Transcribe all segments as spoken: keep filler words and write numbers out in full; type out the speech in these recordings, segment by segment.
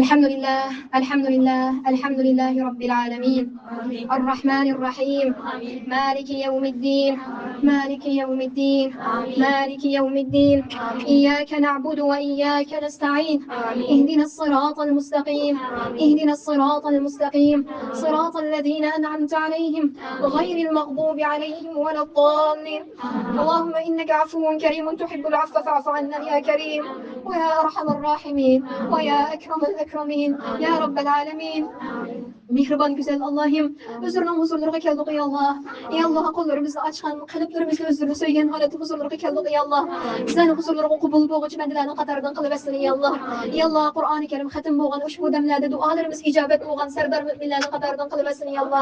الحمد لله، الحمد لله، الحمد لله رب العالمين. الرحمن الرحيم. مالك يوم الدين. مالك يوم الدين. مالك يوم الدين. إياك نعبد وإياك نستعين. اهدنا الصراط المستقيم. اهدنا الصراط المستقيم. صراط الذين أنعمت عليهم غير المغضوب عليهم ولا الضالين. اللهم إنك عفو كريم تحب العفو فاعف عنا يا كريم ويا أرحم الراحمين ويا أكرم الأكرمين يا رب العالمين. مېھرىبان گۈزەل ئاللاھىم، ئۆزلىرىنىڭ ھۇزۇرلىرىغا كەلدۇق، ئى ئاللا. ئى ئاللا، قوللىرىمىزنى ئاچقان، قەلبلىرىمىزنى ئۆزلىرىنى سۆيگەن ھالەتتە ھۇزۇرلىرىغا كەلدۇق، ئى ئاللا. بىزلەرنى ھۇزۇرلىرىغا قوبۇل بولغۇچى بەندىلەرنىڭ قاتارىدىن قىلىۋەتسىن، ئى ئاللا. ئى ئاللا، قۇرئانى كەرىم خەتىم بولغان ئۇشبۇ دەملەردە دۇئالىرىمىز ئىجابەت بولغان سەردار مۆمىنلەرنىڭ قاتارىدىن قىلىۋەتسىن، ئى ئاللا.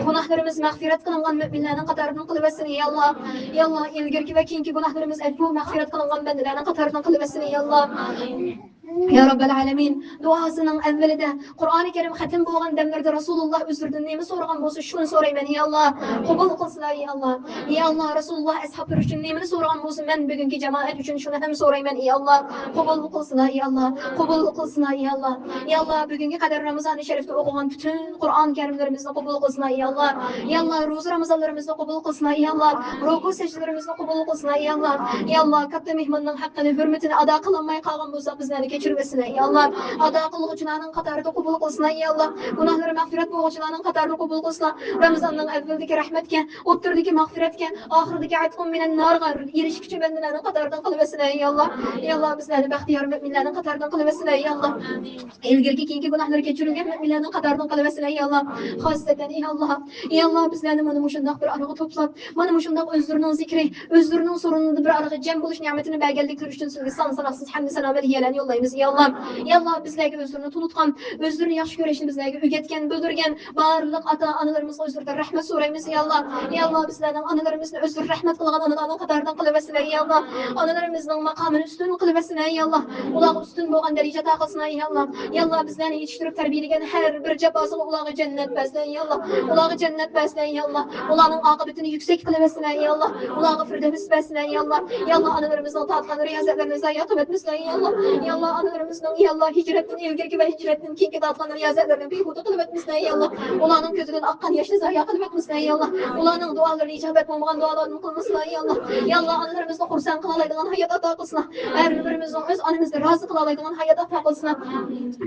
گۇناھلىرىمىز مەغپىرەت قىلىنغان مۆمىنلەرنىڭ قاتارىدىن قىلىۋەتسىن، ئى ئاللا. ئى ئاللا، ئىلگىرىكى ۋە كېيىنكى گۇناھلىرىمىز ئەپۇ مەغپىرەت قىلىنغان بەندىلەرنىڭ قاتارىدىن قىلىۋەتسىن، ئى ئاللا. يا رب العالمين، دۇئاسىنىڭ ئەۋۋىلىدە، قۇرئانى كەرىم خەتىم بولغان دەملىرىدە رەسۇلۇللا ئۆزلىرىدىن نېمە سورىغان بولسا، شۇنى سورايمەن، يا ئاللا. قوبۇل قىلسىلا، يا ئاللا. يا ئاللا، رەسۇلۇللا ئەسھابلىرى ئۈچۈن نېمىنى سورىغان بولسا، مەن بۈگۈنكى جامائەت ئۈچۈن شۇنى ھەم سورايمەن، يا ئاللا. قوبۇل قىلسىلا، يا ئاللا. قوبۇل قىلسىلا، يا ئاللا. يا ئاللا، بۈگۈنكى قەدىر رامىزانى شەرىپتە ئوقۇغان پۈتۈن قۇرئان كەرىملىرىمىزنى قوبۇل قىلسىلا، يا ئاللا. يا ئاللا، روزا رامىزانلىرىمىزنى قوبۇل قىلسىلا، يا ئاللا. رۇكۇ سەجدىلىرىمىزنى قوبۇل قىلسىلا، يا ئاللا. يا ئاللا، كاتتا مېھماننىڭ ھەققىنى، ھۆرمىتىنى ئادا قىلالماي قالغان بولساق، بىزلەرنى كەچۈرۈۋەتسىلە، يا ئاللا. ئادا قىلغۇچىلارنىڭ قاتارىدا قوبۇل قىلسىلا، يا ئاللا. گۇناھلىرى مەغپىرەت بولغۇچىلارنىڭ قاتارىدا قوبۇل قىلسىلا. رامىزاننىڭ ئەۋۋىلىدىكى رەھمەتكە، ئوتتۇرىدىكى مەغپىرەتكە، ئاخىرىدىكى ئەتقۇم مىنەن نارغا ئېرىشكۈچى بەندىلەرنىڭ قاتارىدىن قىلىۋەتسىلە، يا ئاللا. يا ئاللا، بىزلەرنى بەختىيار مۆمىنلەرنىڭ قاتارىدىن قىلىۋەتسىلە، يا ئاللا. ئىلگىرىكى كېيىنكى گۇناھلىرى كەچۈرۈلگەن مۆمىنلەرنىڭ قاتارىدىن قىلىۋەتسىلە، يا ئاللا. خاسسەتەن، يا ئاللا، يا ئاللا، بىزلەرنى مانا مۇشۇنداق بىر ئارىغا توپلاپ، مانا مۇشۇنداق ئۆزلىرىنىڭ زىكرى، ئۆزلىرىنىڭ سورۇنىدا بىر ئارىغا جەم بولۇش نېمىتىنى بەرگەنلىكلىرى ئۈچۈن سىزگە سان ساناقسىز ھەمدۇ سانا مەدھىيەلەرنى يوللايمىز، يا ئاللا. يا ئاللا، بىزلەرگە ئۆزلىرىنى تونۇتقان، ئۆزلىرىنى ياخشى كۆرۈشنى بىزلەرگە ئۆگەتكەن، بىلدۈرگەن بارلىق ئاتا-ئانىلىرىمىزغا ئۆزلىرىدىن رەھمەت سورايمىز، يا ئاللا. يا ئاللا، بىزلەرنىڭ ئانىلىرىمىزنى ئۆزلىرى رەھمەت قىلغان ئانىلارنىڭ قاتارىدىن قىلىۋەتسىلە، يا ئاللا. ئانىلىرىمىزنىڭ ماقامىنى ئۈستۈن قىلىۋەتسىلە، يا ئاللا. ئۇلارغا ئۈستۈن بولغان دەرىجە ئاتا قىلسىلا، يا ئاللا. يا ئاللا، بىزلەرنى يېتىشتۈرۈپ تەربىيەلىگەن ھەر بىر جاپاسىغا ئۇلارغا جەننەت بەرسىلە، يا ئاللا. ئۇلارغا جەننەت بەرسىلە، يا ئاللا. ئۇلارنىڭ ئاقىۋىتىنى يۈكسەك قىلىۋەتسىلە، يا ئاللا. ئۇلارغا فىردەۋس بەرسىلە، يا ئاللا. يا ئاللا، ئانىلىرىمىزنىڭ تارتقان رىيازەتلىرىنى زايە قىلىۋەتمىسىلە، يا ئاللا. يا ئاللا، ئانىلىرىمىزنىڭ، يا ئاللا، ھىجرەتتىن ئىلگىرىكى ۋە ھىجرەتتىن كېيىنكى تارتقان رىيازەتلىرىنى بىھۇدە قىلىۋەتمىسىلە، يا ئاللا. ئۇلارنىڭ كۆزىدىن ئاققان ياشنى زايە قىلىۋەتمىسىلە، يا ئاللا. ئۇلارنىڭ دۇئالىرىنى ئىجابەت بولمىغان دۇئالاردىن قىلمىسىلا، يا ئاللا. يا ئاللا، ئانىلىرىمىزنى خۇرسەن قىلالايدىغان ھايات ئاتا قىلسىلا. ھەر بىرىمىزنىڭ ئۆز ئانىمىزنى رازى قىلالايدىغان ھايات ئاتا قىلسىلا.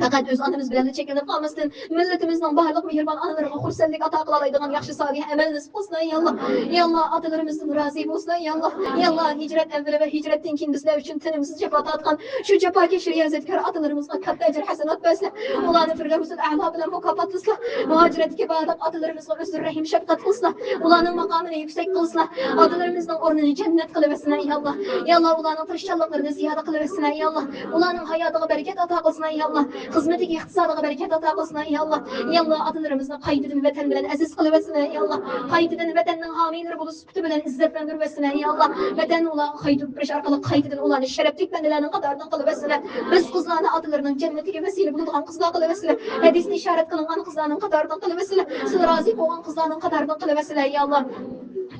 پەقەت ئۆز ئانىمىز بىلەنلا چەكلىنىپ قالماستىن، مىللىتىمىزنىڭ بارلىق مېھرىبان ئانىلىرىغا خۇرسەنلىك ئاتا قىلالايدىغان ياخشى سالىھ ئەمەل نېسىپ قىلسىلا، يا ئاللا. يا ئاللا، ئاتىلىرىمىزدىن رازى بولسىلا، يا ئاللا. يا ئاللا، ھىجرەت ئەۋۋىلى ۋە ھىجرەتتىن كېيىن بىزلەر ئۈچۈن تىنىمسىز جاپا تارتقان شۇ جاپاكەش رىيازەتكار ئاتىلىرىمىزغا كاتتا ئەجىر ھەسەنات بەرسىلە. ئۇلارنى فىردەۋسۇل ئەلا بىلەن مۇكاپاتلىسىلا. مۇھاجىرەتتىكى بارلىق ئاتىلىرىمىزغا ئۆزلىرى رەھىم شەپقەت قىلسىلا. ئۇلارنىڭ ماقامىنى يۈكسەك قىلسىلا. ئاتىلىرىمىزنىڭ ئورنىنى جەننەت قىلىۋەتسىلا، يا ئاللا. يا ئاللا، ئۇلارنىڭ تىرىشچانلىقلىرىنى زىيادە قىلىۋەتسىلە، يا ئاللا. ئۇلارنىڭ ھاياتىغا بەرىكەت ئاتا قىلسىلا، يا ئاللا. خىزمىتىگە، ئىقتىسادىغا بەرىكەت ئاتا قىلسىلا، يا ئاللا. يا ئاللا، ئاتىلىرىمىزنى قايتىدىن ۋەتەن بىلەن ئەزىز قىلىۋەتسىلە، يا ئاللا. قايتىدىن ۋەتەننىڭ ھامىيلىرى بولۇش سۈپىتى بىلەن ئىززەتلەندۈرۈۋەتسىلە، يا ئاللا. ۋەتەن ئۇلارغا قايتۇرۇپ بېرىش ئارقىلىق قايتىدىن ئۇلارنى شەرەپلىك بەندىلەرنىڭ قاتارىدىن قىلىۋەتسىلە. بىز قىزلارنى ئاتىلىرىنىڭ جەننىتىگە ۋەسىلە بولىدىغان قىزلار قىلىۋەتسىلە. ھەدىستە ئىشارەت قىلىنغان قىزلارنىڭ قاتارىدىن قىلىۋەتسىلە. سىلى رازى بولغان قىزلارنىڭ قاتارىدىن قىلىۋەتسىلە، يا ئاللا.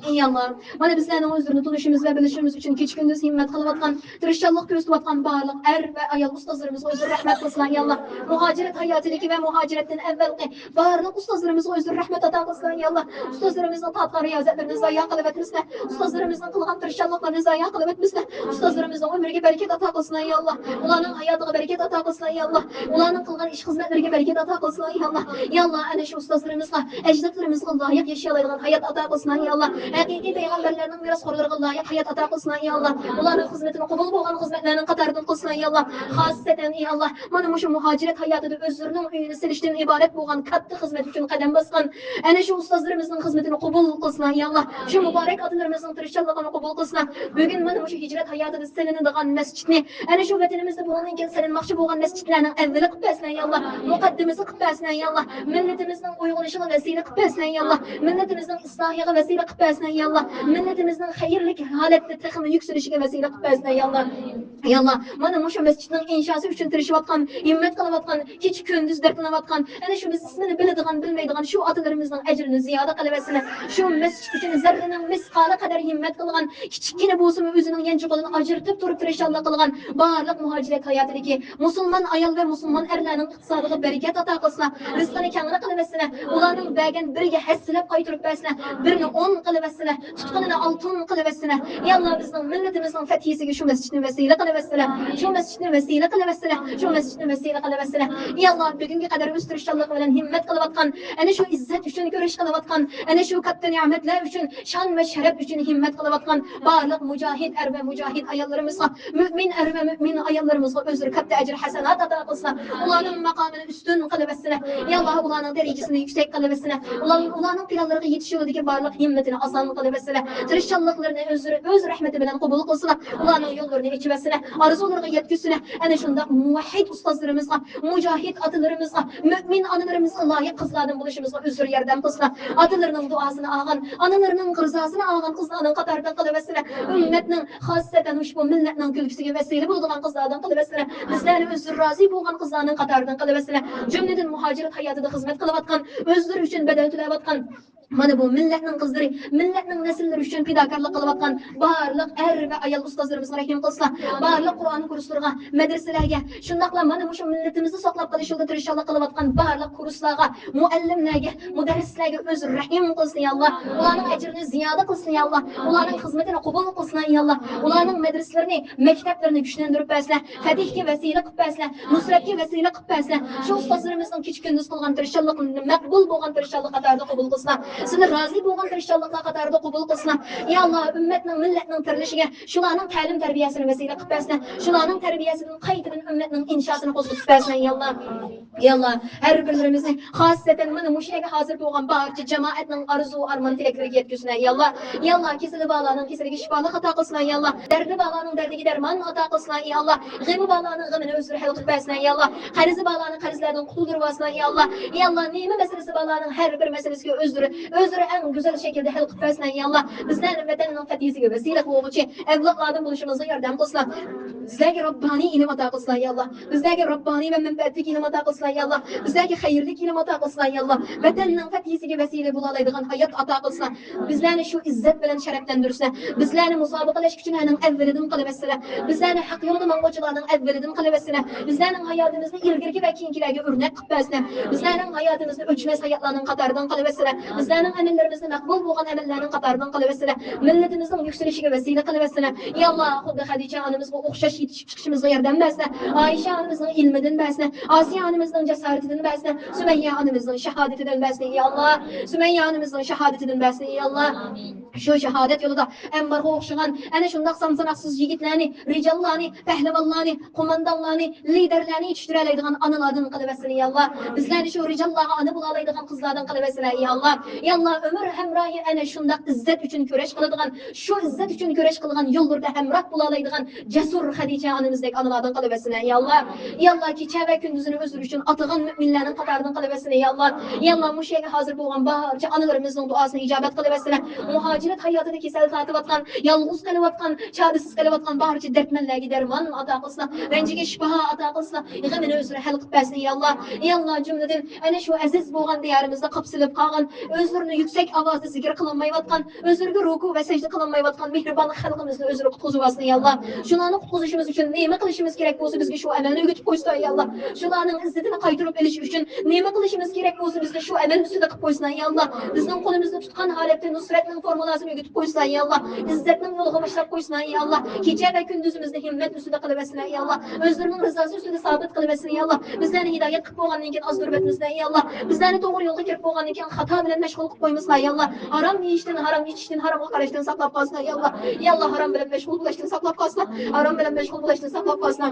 ئى ئاللا، مانا بىزلەرنىڭ ئۆزلىرىنى تونۇشىمىز ۋە بىلىشىمىز ئۈچۈن كېچە-كۈندۈز ھىممەت قىلىۋاتقان، تىرىشچانلىق كۆرسىتىۋاتقان بارلىق ئەر ۋە ئايال ئۇستازلىرىمىزغا ئۆزلىرى رەھمەت قىلسىلا، يا ئاللا. مۇھاجىرەت ھاياتىدىكى ۋە مۇھاجىرەتتىن ئەۋۋەلقى بارلىق ئۇستازلىرىمىزغا ئۆزلىرى رەھمەت ئاتا قىلسىلا، يا ئاللا. ئۇستازلىرىمىزنىڭ تارتقان رىيازەتلىرىنى زايە قىلىۋەتمىسىلە. ئۇستازلىرىمىزنىڭ قىلغان تىرىشچانلىقلىرىنى زايە قىلىۋەتمىسىلە. ئۇستازلىرىمىزنىڭ ئۆمرىگە بەرىكەت ئاتا قىلسىلا، يا ئاللا. ئۇلارنىڭ ھاياتىغا بەرىكەت ئاتا قىلسىلا، يا ئاللا. ئۇلارنىڭ قىلغان ئىش خىزمەتلىرىگە بەرىكەت ئاتا قىلسىلا، يا ئاللا. يا ئاللا، ئەنە شۇ ئۇستازلىرىمىزغا، ئەجدادلىرىمىزغا لايىق ياشىيالايدىغان ھايات ئاتا قىلسىلا، يا ئاللا. ھەقىقىي پەيغەمبەرلەرنىڭ مىراسخورلىرىغا لايىق ھايات ئاتا قىلسىلا، يا ئاللا. ئۇلارنىڭ خىزمىتىنى قوبۇل بولغان خىزمەتلەرنىڭ قاتارىدىن قىلسىلا، يا ئاللا. خاسسەتەن، ئى ئاللا، مانا مۇشۇ مۇھاجىرەت ھاياتىدا ئۆزلىرىنىڭ ئۆيىنى سېلىشتىن ئىبارەت بولغان كاتتا خىزمەت ئۈچۈن قەدەم باسقان، ئەنە شۇ ئۇستازلىرىمىزنىڭ خىزمىتىنى قوبۇل قىلسىلا، يا ئاللا. شۇ مۇبارەك ئاتىلىرىمىزنىڭ تىرىشچانلىقىنى قوبۇل قىلسىلا. بۈگۈن مانا مۇشۇ ھىجرەت ھاياتىدا سېلىنىدىغان مەسچىتنى، ئەنە شۇ ۋەتىنىمىزدە بۇنىڭدىن كېيىن سېلىنماقچى بولغان مەسچىتلەرنىڭ ئەۋۋىلى قىلىپ بەرسىلە، يا ئاللا. مۇقەددىمىسى قىلىپ بەرسىلە، يا ئاللا. مىللىتىمىزنىڭ ئويغىنىشىغا ۋەسىلە قىلىپ بەرسىلە، يا ئاللا. مىللىتىمىزنىڭ ئىسلاھىغا ۋەسىلە قىلىپ بەرسىلە. يا ئاللا، مىللىتىمىزنىڭ خەيرلىك ھالەتتە تېخىمۇ يۈكسىلىشىگە ۋەسىلە قىلىپ بەرسىلە، يا ئاللا. يا ئاللا، مانا مۇشۇ مەسچىتنىڭ ئىنشاسى ئۈچۈن تىرىشىۋاتقان، ھىممەت قىلىۋاتقان، كېچە-كۈندۈز دەردلىنىۋاتقان، ئەنە شۇ بىز ئىسمىنى بىلىدىغان، بىلمەيدىغان شۇ ئاتىلىرىمىزنىڭ ئەجرىنى زىيادە قىلىۋەتسىلە. شۇ مەسچىت ئۈچۈن زەررىنىڭ مىسقالى قەدەر ھىممەت قىلغان، كىچىككىنە بولسىمۇ ئۆزىنىڭ يانچۇقىدىن ئاجرىتىپ تۇرۇپ تىرىشچانلىق قىلغان بارلىق مۇھاجىرەت ھاياتىدىكى مۇسۇلمان ئايال ۋە مۇسۇلمان ئەرلەرنىڭ ئىقتىسادىغا بەرىكەت ئاتا قىلسىلا، رىزقىنى كەڭرى قىلىۋەتسىلە. ئۇلارنىڭ بەرگەن بىرىگە ھەسسىلەپ قايتۇرۇپ بەرسىلە، بىرنى ئون قىلىۋەتسىلە، تۇتقىنىنى ئالتۇن قىلىۋەتسىلە. يا ئاللا، بىزنىڭ مىللىتىمىزنىڭ فەتھىسىگە شۇ مەسچىتنى ۋەسىلە قىلىۋەتسىلە، شۇ مەسچىتنى ۋەسىلە قىلىۋەتسىلە، شۇ مەسچىتنى ۋەسىلە قىلىۋەتسىلە. يا ئاللا، بۈگۈنگە قەدەر ئۆز تىرىشچانلىقى بىلەن ھىممەت قىلىۋاتقان، ئەنە شۇ ئىززەت ئۈچۈن كۈرەش قىلىۋاتقان، ئەنە شۇ كاتتا نېمەتلەر ئۈچۈن، شان ۋە شەرەپ ئۈچۈن ھىممەت قىلىۋاتقان بارلىق مۇجاھىد ئەر ۋە مۇجاھىد ئاياللىرىمىزغا، مۆمىن ئەر ۋە مۆمىن ئاياللىرىمىزغا ئۆزلىرى كاتتا ئەجىر ھەسەنات ئاتا قىلسۇن. ئۇلارنىڭ ماقامىنى ئۈستۈن قىلىۋەتسىلە. يا ئاللا، ئۇلارنىڭ دەرىجىسىنى يۈكسەك قىلىۋەتسىلە. ئۇلار، ئۇلارنىڭ پىلانلىرىغا يېتىش يولىدىكى بارلىق ھىممىتىنى ئاسان قىلىۋەتسىلە. تىرىشچانلىقلىرىنى ئۆزلىرى ئۆز رەھمىتى بىلەن قوبۇل قىلسىلا، ئۇلارنىڭ يوللىرىنى ئېچىۋەتسىلە. ئارزۇلىرىغا يەتكۈزسىلە. ئەنە شۇنداق مۇۋەھھىد ئۇستازلىرىمىزغا، مۇجاھىد ئاتىلىرىمىزغا، مۆمىن ئانىلىرىمىزغا لايىق قىزلاردىن بولۇشىمىزغا ئۆزلىرى ياردەم قىلسىلا. ئاتىلىرىنىڭ دۇئاسىنى ئالغان، ئانىلىرىنىڭ رىزاسىنى ئالغان قىزلارنىڭ قاتارىدىن قىلىۋەتسىلە. ئۈممەتنىڭ، خاسسەتەن ئۇشبۇ مىللەتنىڭ كۈلكىسىگە ۋەسىلە بولىدىغان قىزلاردىن قىلىۋەتسىلە. بىزلەرنى ئۆزلىرى رازى بولغان قىزلارنىڭ قاتارىدىن قىلىۋەتسىلە. جۈملىدىن مۇھاجىرەت ھاياتىدا خىزمەت قىلىۋاتقان، ئۆزلىرى ئۈچۈن بەدەل تۆلەۋاتقان، مانا بۇ مىللەتنىڭ قىزلىرى، مىللەتنىڭ نەسىللىرى ئۈچۈن پىداكارلىق قىلىۋاتقان بارلىق ئەر ۋە ئايال ئۇستازلىرىمىزغا رەھىم قىلسىلا، بارلىق قۇرئان كۇرسلىرىغا، مەدرىسىلەرگە، شۇنداقلا مانا مۇشۇ مىللىتىمىزنى ساقلاپ قېلىش يولىدا تىرىشچانلىق قىلىۋاتقان بارلىق كۇرسلارغا، مۇئەللىملەرگە، مۇدەررىسلەرگە ئۆزى رەھىم قىلسۇن، يا ئاللا. ئۇلارنىڭ ئەجرىنى زىيادە قىلسۇن، يا ئاللا. ئۇلارنىڭ خىزمىتىنى قوبۇل قىلسۇن، يا ئاللا. ئۇلارنىڭ مەدرىسىلىرىنى، مەكتەپلىرىنى كۈچلەندۈرۈپ بەرسىلە، فەتھكە ۋەسىلە قىلىپ بەرسىلە، نۇسرەتكە ۋەسىلە قىلىپ بەرسىلە. شۇ ئۇستازلىرىمىزنىڭ كېچە-كۈندۈز قىلغان تىرىشچانلىقلىرىنى مەقبۇل بولغان تىرىشچانلىق قاتارىدا قوبۇل قىلسىلا. سىلەر رازى بولغان تىرىشچانلىقلار قاتارىدا قوبۇل قىلسىلا. يا ئاللا، ئۈممەتنىڭ، مىللەتنىڭ تىرىلىشىگە شۇلارنىڭ تەلىم-تەربىيەسىنى ۋەسىلە قىلىپ بەرسىلە. شۇلارنىڭ تەربىيەسىدىن قايتىدىن ئۈممەتنىڭ ئىنشاسىنى قوزغىتىپ بەرسىلە، يا ئاللا. يا ئاللا، ھەر بىرلىرىمىزنى، خاسسەتەن مانا مۇشۇ يەرگە ھازىر بولغان بارچە جامائەتنىڭ ئارزۇ، ئارمان، تىلەكلىرىگە يەتكۈزسىلە، يا ئاللا. يا ئاللا، كېسىلى بارلارنىڭ كېسىلىگە شىپالىق ئاتا قىلسىلا، يا ئاللا. دەردى بارلارنىڭ دەردىگە دەرمان ئاتا قىلسىلا، يا ئاللا. غېمى بارلارنىڭ غېمىنى ئۆزلىرى ھەل قىلىپ بەرسىلا، يا ئاللا. قەرزى بارلارنى قەرزلەردىن قۇتۇلدۇرۇۋالسىلا، يا ئاللا. يا ئاللا، نېمە مەسىلىسى بارلارنىڭ ھەر بىر مەسىلىسىگە ئۆزلىرى، ئۆزلىرى ئەڭ گۈزەل شەكىلدە ھەل قىلىپ بەرسىلا، يا ئاللا. بىزلەرنى ۋەتەننىڭ فەتھىسىگە ۋەسىلە قىلغۇچى ئەۋلادلاردىن بولۇشىمىزغا ياردەم قىلسىلا. بىزلەرگە راببانىي ئىلىم ئاتا قىلسىلا، يا ئاللا. بىزلەرگە راببانىي ۋە مەنپەئەتلىك ئىلىم ئاتا قىلسىلا، يا ئاللا. بىزلەرگە خەيرلىك ئىلىم ئاتا قىلسىلا، يا ئاللا. ۋەتەننىڭ فەتھىسىگە ۋەسىلە بولالايدىغان ھايات ئاتا قىلسىلا. بىزلەرنى شۇ ئىززەت بىلەن شەرەپلەندۈرسىلە. بىزلەرنى مۇسابىقىلەش كۈچىلەرنىڭ ئەۋۋىلىدىن قىلىۋەتسىلە. بىزلەرنى ھەق يولدا ماڭغۇچىلارنىڭ ئەۋۋىلىدىن قىلىۋەتسىلە. بىزلەرنىڭ ھاياتىمىزنى ئىلگىرىكى ۋە كېيىنكىلەرگە ئۆرنەك قىلىپ بەرسىلە. بىزلەرنىڭ ھاياتىمىزنى ئۆچمەس ھاياتلارنىڭ قاتارىدىن قىلىۋەتسىلە. بىزلەرنىڭ ئەمەللىرىمىزنى مەقبۇل بولغان ئەمەللەرنىڭ قاتارىدىن قىلىۋەتسىلە. مىللىتىمىزنىڭ يۈكسىلىشىگە ۋەسىلە قىلىۋەتسىلە. يا ئاللا، خۇددى خەدىچە ئانىمىزغا ئوخشاش يېتىشىپ چىقىشىمىزغا ياردەم بەرسىلە. ئائىشە ئانىمىزنىڭ ئىلمىدىن بەرسىلە. ئاسىيە ئانىمىزنىڭ جاسارىتىدىن بەرسىلە. سۈمەييە ئانىمىزنىڭ شاھادىتىدىن بەرسىلە، يا ئاللا. سۈمەييە ئانىمىزنىڭ شاھادىتىدىن بەرسىلە، يا ئاللا. شۇ شاھادەت يولىدا ئەنۋارغا ئوخشىغان ئەنە شۇنداق سان-ساناقسىز يىگىتلەرنى، رىجاللارنى، پەھلىۋانلارنى، قوماندانلارنى، لىدەرلەرنى يېتىشتۈرەلەيدىغان ئانىلاردىن قىلىۋەتسىلە، يا ئاللا. بىزلەرنى شۇ رىجاللارغا ئانا بولالايدىغان قىزلاردىن قىلىۋەتسىلە، يا ئاللا. يا ئاللا، ئۆمۈر ھەمراھى ئەنە شۇنداق ئىززەت ئۈچۈن كۈرەش قىلىدىغان، شۇ ئىززەت ئۈچۈن كۈرەش قىلىدىغان يوللىرىدا ھەمراھ بولالايدىغان جەسۇر خەدىچە ئانىمىزدەك ئانىلاردىن قىلىۋەتسىلە، يا ئاللا. يا ئاللا، كېچە ۋە كۈندۈزىنى ئۆزلىرى ئۈچۈن ئاتىغان مۆمىنلەرنىڭ قاتارىدىن قىلىۋەتسىلە، يا ئاللا. يا ئاللا، مۇشۇ يەرگە ھازىر بولغان بارچە ئانىلىرىمىزنىڭ دۇئاسىنى ئىجابەت قىلىۋەتسىلە. مۇھاجىرەت ھاياتىدا كېسەل تارتىۋاتقان، يالغۇز قېلىۋاتقان، چارىسىز قېلىۋاتقان بارچە دەردمەنلەرگە دەرمان ئاتا قىلسىلا، رەنجىگە شىپا ئاتا قىلسىلا، غېمىنى ئۆزلىرى ھەل قىلىپ بەرسىلە، يا ئاللا. يا ئاللا، جۈملىدىن ئەنە شۇ ئەزىز بولغان دىيارىمىزدا قاپسىلىپ قالغان، ئۆزلىرىنى يۈكسەك ئاۋازدا زىكىر قىلالمايۋاتقان، ئۆزلىرىگە رۇكۇ ۋە سەجدە قىلالمايۋاتقان مېھرىبان خەلقىمىزنى ئۆزلىرى قۇتقۇزۇۋالسۇن، يا ئاللا. شۇلارنى قۇتقۇزۇشىمىز ئۈچۈن نېمە قىلىشىمىز كېرەك بولسا، بىزگە شۇ ئەمەلنى ئۆگىتىپ قويسىلا، يا ئاللا. شۇلارنىڭ ئىززىتىنى قايتۇرۇپ ئېلىش ئۈچۈن نېمە قىلىشىمىز كېرەك بولسا، بىزگە شۇ ئەمەل ئۈستىدە قىلىپ قويسىلا، يا ئاللا. بىزنىڭ قولىمىزنى تۇتقان ھالەتتە نۇسرەتنىڭ فورمۇلاسىنى ئۆگىتىپ قويسىلا، يا ئاللا. ئىززەتنىڭ يولىغا باشلاپ قويسىلا، يا ئاللا. كېچە ۋە كۈندۈزىمىزنى ھىممەت ئۈستىدە قىلىۋەتسىلە، يا ئاللا. ئۆزلىرىنىڭ رىزاسى ئۈستىدە سابىت قىلىۋەتسىلە، يا ئاللا. بىزلەرنى ھىدايەت قىلىپ بولغاندىن كېيىن ئازدۇرۇۋەتمىسىلە، يا ئاللا. بىزلەرنى توغرا يولغا كىرىپ بولغاندىن كېيىن خاتا بىلەن مەشغۇل قىلىپ قويمىسىلا، يا ئاللا. ھارام يېيىشتىن، ھارام ئىچىشتىن، ھارامغا قاراشتىن ساقلاپ قالسىلا، يا ئاللا. يا ئاللا، ھارام بىلەن مەشغۇل بولۇشتىن ساقلاپ قالسىلا. ھارام بىلەن مەشغۇل بولۇشتىن ساقلاپ قالسىلا.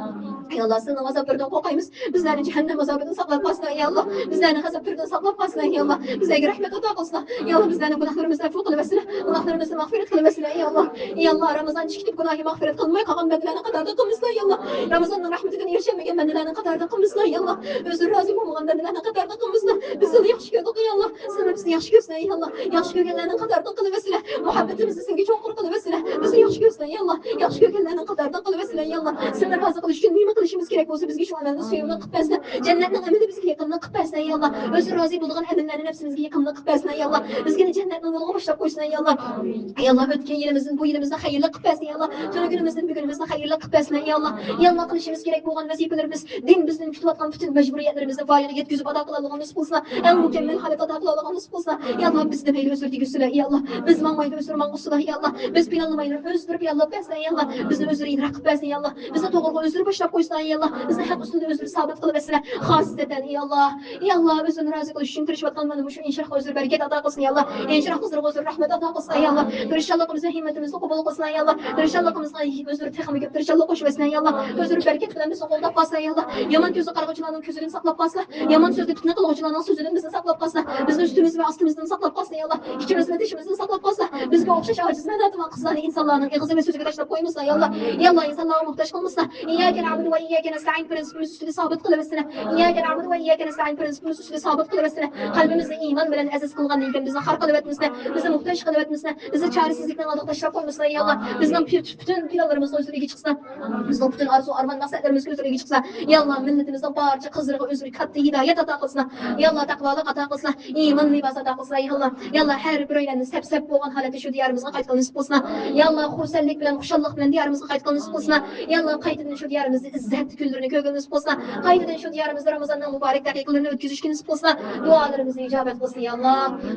يا ئاللا، سېنىڭ ئازابلىرىدىن قورقايمىز. بىزلەرنى جەھەننەم ئازابىدىن ساقلاپ قالسىلا، يا ئاللا. بىزلەرنى غەزەپلىرىدىن ساقلاپ قالسىلا، يا ئاللا. بىزلەرگە رەھمەت ئاتا قىلسىلا. يا ئاللا، بىزلەرنىڭ گۇناھلىرىمىزنى ئەپۇ قىلىۋەتسىلە. گۇناھلىرىمىزنى مەغپىرەت قىلىۋەتسىلە، يا ئاللا. يا ئاللا، رامىزان چىقىپ گۇناھى مەغپىرەت قىلماي قالغان بەندىلەرنىڭ قاتارىدا قىلمىسىلا، يا ئاللا. رامىزاننىڭ رەھمىتىدىن ئېرىشەلمىگەن بەندىلەرنىڭ قاتارىدا قىلمىسىلا، يا ئاللا. ئۆزلىرى رازى بولمىغان بەندىلەرنىڭ قاتارىدا قىلمىسىلا. بىز سېنى ياخشى كۆردۇق، يا ئاللا. سەن بىزنى ياخشى كۆرسىلە، يا ئاللا. ياخشى كۆرگەنلەرنىڭ قاتارىدا قىلىۋەرسىلە. مۇھەببىتىمىزنى سەنگە چوڭقۇر قىلىۋەرسىلە. بىزنى ياخشى كۆرسىلە، يا ئاللا. ياخشى كۆرگەنلەرنىڭ قاتارىدا قىلىۋەرسىلە، يا ئاللا. سېنى رازى قىلىش ئۈچۈن نېمە قىلىشىمىز كېرەك بولسا، بىزگە شۇ ئەمەلنى سۆيۈملۈك قىلىپ بەرسىلە. جەننەتنىڭ ئەمىلى بىزگە يېقىملىق قىلىپ بەرسىلە، يا ئاللا. ئۆزۈڭ رازى بولىدىغان ئەمەللەرنى نەپسىمىزگە يېقىملىق قىلىپ بەرسىلە، يا ئاللا. بىزنى جەننەتنىڭ يولىغا باشلاپ قويسىلە، يا ئاللا. يا ئاللا، ئۆتكەن يىلىمىزدىن بۇ يىلىمىزنى خەيرلىك قىلىپ بەرسىلە، يا ئاللا. تۈنۈگۈنىمىزدىن بۈگۈنىمىزنى خەيرلىك قىلىپ بەرسىلە، يا ئاللا. يا ئاللا، قىلىشىمىز كېرەك بولغان ۋەزىپىلىرىمىز، دىن بىزدىن كۈتۈۋاتقان پۈتۈن مەجبۇرىيەتلىرىمىزنى ۋايىغا يەتكۈزۈپ ئادا قىلالىغان نېسىپ قىلسىلا، ئەڭ مۇكەممەل ھالەتتە ئادا قىلالىغان نېسىپ قىلسىلا، يا ئاللا، بىزنى مەيلى ئۆزۈر دېگۈسىلە، يا ئاللا. بىز ماڭمايلى ئۆزۈر ماڭغۇسىلا، يا ئاللا. بىز پىلانلىمايلى ئۆزلىرى پىلانلاپ بەرسىلە، يا ئاللا. بىزنى ئۆزلىرى ئىدراك قىلىپ بەرسىلە، يا ئاللا. بىزنى توغرىغا ئۆزلىرى باشلاپ قويسىلا، يا ئاللا. بىزنى ھەق ئۈستىدە ئۆزلىرى سابىت قىلىۋەرسىلە. خاسسەتەن، يا ئاللا، يا ئاللا، ئۆزۈڭنى رازى قىلىش ئۈچۈن تىرىشىۋاتقان مانا مۇشۇ ئىنشىراھقا ئۆزلىرى بەرىكەت ئاتا قىلسۇن، يا ئاللا. ئىنشىراھ قىزلىرىغا ئۆزلىرى رەھمەت ئاتا قىلسۇن، يا ئاللا. تىرىشچانلىقىمىزنى، ھىممىتىمىزنى قوبۇل قىلسۇن، يا ئاللا. تىرىشچانلىقىمىزغا ئۆزلىرى تېخىمۇ كۆپ تىرىشچانلىق قوشۇۋەرسىلە، يا ئاللا. ئۆزلىرى بەرىكەت بىلەن بىزنى قوغداپ قالسىلا، يا ئاللا. يامان كۆزگە قارىغۇچىلارنىڭ كۆزىدىن ساقلاپ قالسىلا. يامان سۆزنى پىتنە قىلغۇچىلارنىڭ سۆزىدىن بىزنى ساقلاپ قالسىلا. بىزنى ئۈستىمىز ۋە ئاستىمىزدىن ساقلاپ قالسىلا، يا ئاللا. ئىچىمىز ۋە تېشىمىزدىن ساقلاپ قالسىلا. بىزگە ئوخشاش ئاجىز مەناتىۋان قىزلارنى ئىنسانلارنىڭ ئېغىزى ۋە سۆزىگە تاشلاپ قويمىسىلا، يا ئاللا. يا ئاللا، ئىنسانلارغا موھتاج قىلمىسىلا. ئىيياكە نەئبۇدۇ ۋە ئىيياكە نەستەئىن پىرىنسىپىمىز ئۈستىدە سابىت قىلىۋەرسىلە. ئىيياكە نەئبۇدۇ ۋە ئىيياكە نەستەئىن پىرىنسىپىمىز ئۈستىدە سابىت قىلىۋەرسىلە. قەلبىمىزنى ئىمان بىلەن ئەزىز قىلغاندىن كېيىن بىزنى خار قىلىۋەتمىسىلە. بىزنى موھتاج قىلىۋەتمىسىلە. بىزنى چارىسىزلىكنىڭ ئالدىغا تاشلاپ قويمىسىلە، يا ئاللا. بىزنىڭ پۈ-، پۈتۈن پىلانلىرىمىزنىڭ ئۆزلىرىگە چىقسىلا. بىزنىڭ پۈتۈن ئارزۇ، ئارمان، مەقسەتلىرىمىز كۆزلىرىگە چىقسىلا. يا ئاللا، مىللىتىمىزنىڭ بارچە قىزلىرىغا ئۆزلىرى كاتتا ھىدايەت ئاتا قىلسىلا. يا ئاللا، تەقۋالىق ئاتا قىلسىلا. ئىمان لىباسى ئاتا قىلسىلا، يا ئاللا. يا ئاللا، ھەر بىرەيلەننى سەپ-سەپ بولغان ھالەتتە شۇ دىيارىمىزغا قايتقىلى نېسىپ قىلسىلا. يا ئاللا، خۇرسەنلىك بىلەن، خۇشاللىق بىلەن دىيارىمىزغا قايتقىلى نېسىپ قىلسىلا. يا ئاللا، قايتىدىن شۇ دىيارىمىزدا ئىززەت كۈنلىرىنى كۆرگىلى نېسىپ قىلسىلا. قايتىدىن شۇ دىيارىمىزدا رامىزاننىڭ مۇبارەك دەقىقىلىرىنى ئۆتكۈزۈشكە نېسىپ قىلسىلا. دۇئالىرىمىزنى ئىجابەت قىلسىلا، يا ئاللا.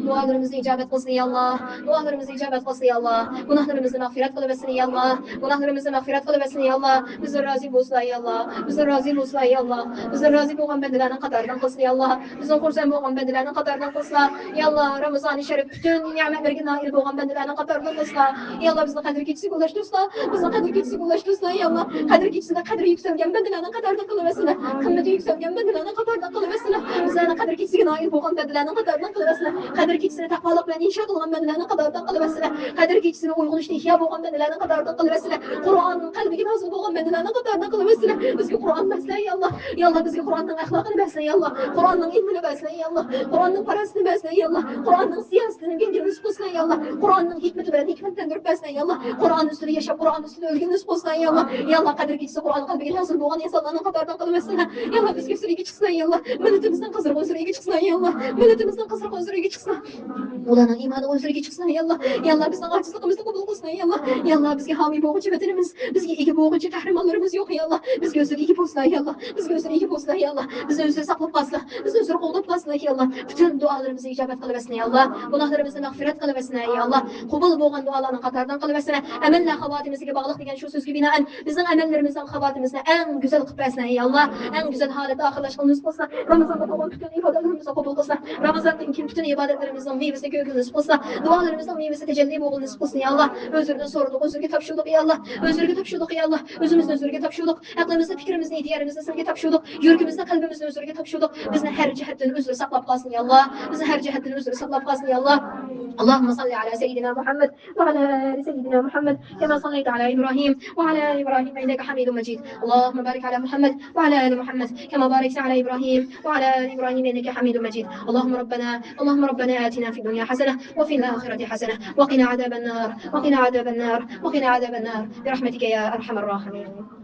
دۇئالىرىمىزنى ئىجابەت قىلسىلا، يا ئاللا. دۇئالىرىمىزنى ئىجابەت قىلسىلا، يا ئاللا. گۇناھلىرىمىزنى مەغپىرەت قىلىۋەتسىلە، يا ئاللا. گۇناھلىرىمىزنى مەغپىرەت قىلىۋەتسىلە، يا ئاللا. بىزدىن رازى بولسىلا، يا ئاللا. بىزدىن رازى بولسىلا، يا ئاللا. بىزدىن رازى بولغان بەندىلەرنىڭ قاتارىدىن قىلسىلا، يا ئاللا. بىزدىن خۇرسەن بولغان بەندىلەرنىڭ قاتارىدىن قىلسىلا. يا ئاللا، رامىزانى شەرىپ پۈتۈن نېمەتلىرىگە نائىل بولغان بەندىلەرنىڭ قاتارىدىن قىلسىلا. يا ئاللا، بىزنى قەدىر كېچىسىگە ئۇلاشتۇرسىلا. بىزنى قەدىر كېچىسىگە ئۇلاشتۇرسىلا، يا ئاللا. قەدىر كېچىسىدە قەدرى يۈكسەلگەن بەندىلەرنىڭ قاتارىدىن قىلىۋەتسىلە. قىممىتى يۈكسەلگەن بەندىلەرنىڭ قاتارىدىن قىلىۋەتسىلە. بىزلەرنى قەدىر كېچىسىگە نائىل بولغان بەندىلەرنىڭ قاتارىدىن قىلىۋەتسىلە. قەدىر كېچىسىنى تەقۋالىق بىلەن ئىنشا قىلغان بەندىلەرنىڭ قاتارىدىن قىلىۋەتسىلە. قەدىر كېچىسىنى ئويغىنىشتا ئىھيا بولغان بەندىلەرنىڭ قاتارىدىن قىلىۋەتسىلە. قۇرئاننىڭ قەلبىگە نازىل بولغان بەندىلەرنىڭ قاتارىدىن قىلىۋەتسىلە. بىزگە قۇرئان بەرسىلە، يا ئاللا. يا ئاللا، بىزگە قۇرئاننىڭ ئەخلاقىنى بەرسىلە، يا ئاللا. قۇرئاننىڭ ئىلمىنى بەرسىلە، يا ئاللا. قۇرئاننىڭ پاراسىتىنى بەرسىلە، يا ئاللا. قۇرئاننىڭ سىياسىتىنى ئۆگەنگىلى نېسىپ قىلسىلا، يا ئاللا. قۇرئاننىڭ ھېكمىتى بىلەن ھېكمەتلەندۈرۈپ بەرسىلە، يا ئاللا. قۇرئان ئۈستىدە ياشاپ، قۇرئان ئۈستىدە ئۆلگىلى نېسىپ قىلسىلا، يا ئاللا. يا ئاللا، قەدىر كېچىسى قۇرئان قەلبىگە نازىل بولغان ئىنسانلارنىڭ قاتارىدىن قىلىۋەتسىلە. يا ئاللا، بىزگە ئۆزلىرىگە چىقسىلا، يا ئاللا. مىللىتىمىزنىڭ قىزلىرىغا ئۆزلىرىگە چىقسىلا، يا ئاللا. مىللىتىمىزنىڭ قىزلىرىغا ئۆزلىرىگە چىقسىلا. ئۇلارنىڭ ئىمانىغا ئۆزلىرىگە چىقسىلا، يا ئاللا. يا ئاللا، بىزنىڭ ئاجىزلىقىمىزنى قوبۇل قىلسىلا، يا ئاللا. يا ئاللا، بىزگە ھامىي بولغۇچى ۋەتىنىمىز، بىزگە ئىگە بولغۇچى قەھرىمانلىرىمىز يوق، يا ئاللا. بىزگە ئۆزلىرى ئىگە بولسىلا، يا ئاللا. بىزگە ئۆزلىرى ئىگە بولسىلا، يا ئاللا. بىزنى ئۆزلىرى ساقلاپ قالسىلا، بىزنى ئۆزلىرى قوغداپ قالسىلا، يا ئاللا. پۈتۈن دۇئالىرىمىزنى ئىجابەت قىلىۋەتسىلە، يا ئاللا. گۇناھلىرىمىزنى مەغپىرەت قىلىۋەتسىلە، يا ئاللا. قوبۇل بولغان دۇئالارنىڭ قاتارىدىن قىلىۋەتسىلە. ئەمەللەر خاۋاتىمىسىگە باغلىق دېگەن شۇ سۆزگە بىنائەن، بىزنىڭ ئەمەللىرىمىزنىڭ خاۋاتىمىسىنى ئەڭ گۈزەل قىلىپ بەرسىلە، يا ئاللا. ئەڭ گۈزەل ھالەتتە ئاخىرلاشقىلى نېسىپ قىلسىلا. رامىزاندا قىلغان پۈتۈن ئىبادەتلىرىمىزنى قوبۇل قىلسىلا. رامىزاندىن كېيىن پۈتۈن ئىبادەتلىرىمىزنىڭ مېۋىسىنى كۆرگىلى نېسىپ قىلسىلا. دۇئالىرىمىزنىڭ مېۋىسى تەجەللى بولغىلى نېسىپ قىلسۇن، يا ئاللا. ئۆزلىرىدىن سورىدۇق، ئۆزلىرىگە تاپشۇردۇق، يا ئاللا. ئۆزلىرىگە تاپشۇردۇق، يا ئاللا. ئۆزىمىزنى ئۆزلىرىگە تاپشۇردۇق. ئەقلىمىزنى، پىكرىمىزنى، ئىدىيەمىزنى سىلەرگە تاپشۇردۇق. يۈرىكىمىزنى، قەلبىمىزنى ئۆزلىرىگە تاپشۇردۇق. بىزنى ھەر جەھەتتىن ئۆزلىرى ساقلاپ قالسۇن، يا ئاللا. بىزنى ھەر جەھەتتىن ئۆزلىرى ساقلاپ قالسۇن، يا ئاللا. اللهم صل على سيدنا محمد وعلى آل سيدنا محمد كما صليت على إبراهيم وعلى آل إبراهيم إنك حميد مجيد. اللهم بارك على محمد وعلى آل محمد كما باركت على إبراهيم وعلى آل إبراهيم إنك حميد مجيد. اللهم ربنا، اللهم ربنا آتنا في الدنيا حسنة وفي الآخرة حسنة وقنا عذاب النار، وقنا عذاب النار، وقنا عذاب النار برحمتك يا أرحم الراحمين.